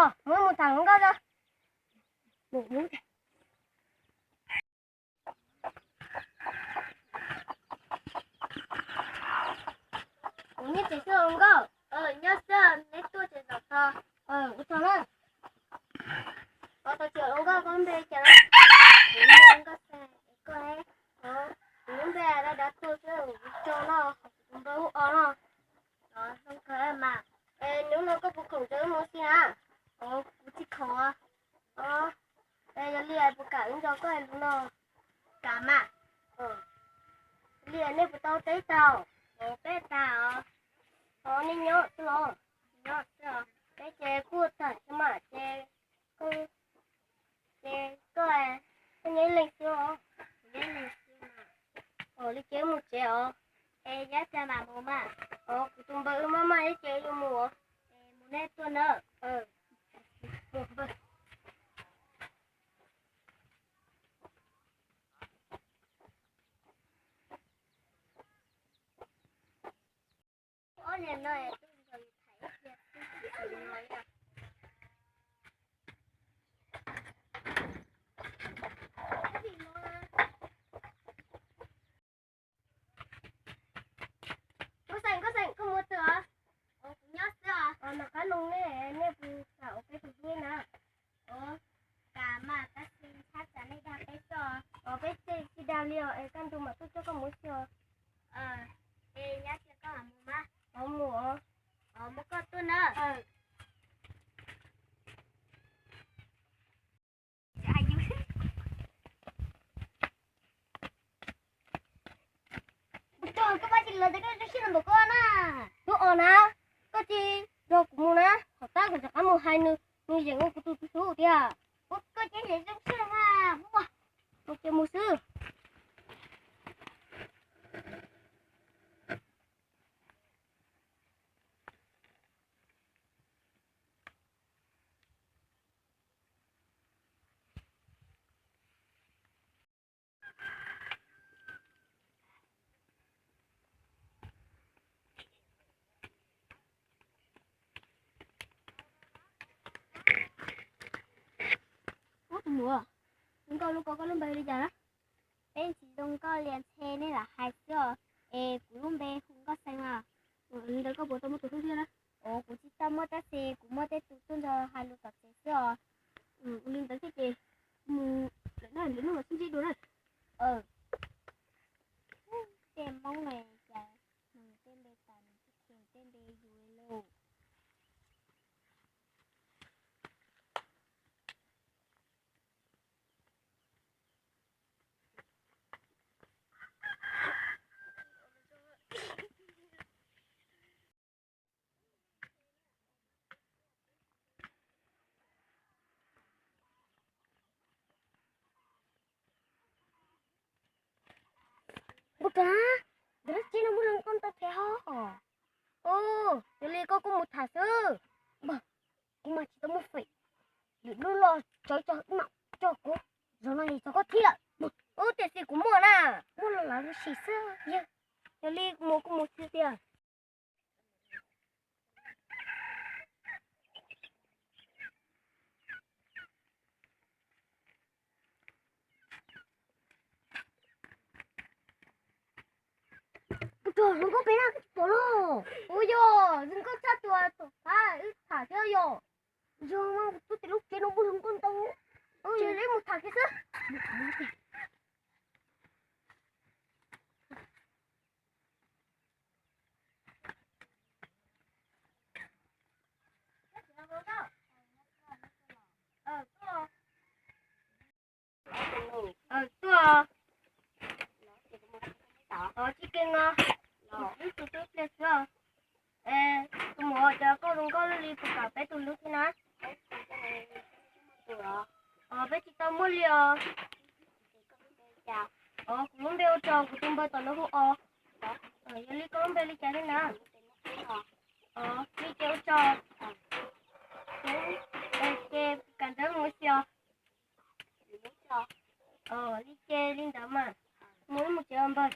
Mus, mus tham hluas nkauj. Kuv nyob tsev xwb hluas nkauj. Nyob xwb, neb tuaj ces zaum txog. Ua tsaug na. Ua tsaug txiv hluas nkauj, koj npe cas? Kuv npe Nkauj Xeeb, es koj? Kuv lub npe Dab Dab Tuag xwb, kuv tsaug no, kuv tus npawb hu O no. Zoo kawg mas. Es hnub no koj puas khoom nrog wb mus ua si na? Kuv tsis khoom. Es yog li puas kam wb nrog koj hais lus no? Kam mas. Li nej puas tau teb tau? Peb tas os. Os, nej nyob xwb los? Nyob xwb os. Peb ces kuj tham xwb mas ces, ces koj, koj nyob ib leeg xwb os? Nyob ib leeg xwb mas. Os, li ces wb mus tsev os. Es yog li mam mus mas. Os, kuv tus npawb wb maj maj ib ces yuav mus os. Es mus nej tuaj na. Nkauj Xeeb, Nkauj Xeeb, koj mus twg os? Kuv nyob xwb os. Noj qab noj ne, nej puas kam ua peb tus hlub na? Kam mas, tab sis ntshai tsam nej dag peb xwb os. Peb tsis dag li os, es kaj ntug mam tuaj coj koj mus xwb os. Es yog li koj mam mus mas. Mus os. Muab koj tuaj na. Ua tsaug koj pab tsis los tias koj zoo siab no npaum koj na. Hnub O na, koj tsis nrog kuv mus na, thaum tab kuv rov qab mus hais nws, nws yeem ua kuv tus hlub tiag. Ua koj ces zoo siab mas, mus ces mus xwb. Ub, tus muam, zoo nkauj lub ko koj lub npe li cas na? Peb tsis zoo nkauj li ntshe nej lam hais xwb os. Es kuv lub npe hu Nkauj Xeeb os. Li ntawd koj puas tau muaj tus hlub thiab na? Kuv tsis tau muaj tab sis kuv muaj tej tus tuaj nrog hais lus tom tsev xwb os. Ua li ntawd thiab ces mus lawm na, lwm hnub mam sib ntsib dua na. Tej Hmoob ne, cas nws tej npe tas nws tsis kheev tej npe yus li lauj. Ua cas, ntawm lub tsheb no muaj hluas nkauj ntau thiab hos. Yog li koj kuj mus tham xwb. Kuv mas tsis tau muaj feem, lwm hnub los tsov tso mam coj kuv, zaum no yog tso koj thiab lawm. Ub, tiam sis kuv muaj na, muaj los lawv sim xwb. Yog li mus kuj mus xwb tiag. Ua rau zoo nkauj peb na, koj tsis pom los? Ua yog zoo nkauj tshaj tus tom qab wb tham thiab yog. Yog mas, kuv twb tias lub tsheb no muaj hluas nkauj ntau, ces wb mus tham kiag xwb. Tuaj. Tsis keej os, wb tus tub pliag xwb os. Es tus muam, cas koj zoo nkauj li, puas kam peb tus hlub thiab na? Os, peb tsis tau muaj li os. Os, kuv lub npe ua Tsaug, kuv tus npawb tom no hu Os. Yog li koj lub npe li cas thiab na? Os, li ces ua Tsaug. Ces kam ntawd mus xyos. Os, li ces li ntawd mas. Mus wb mus tsev os npawg.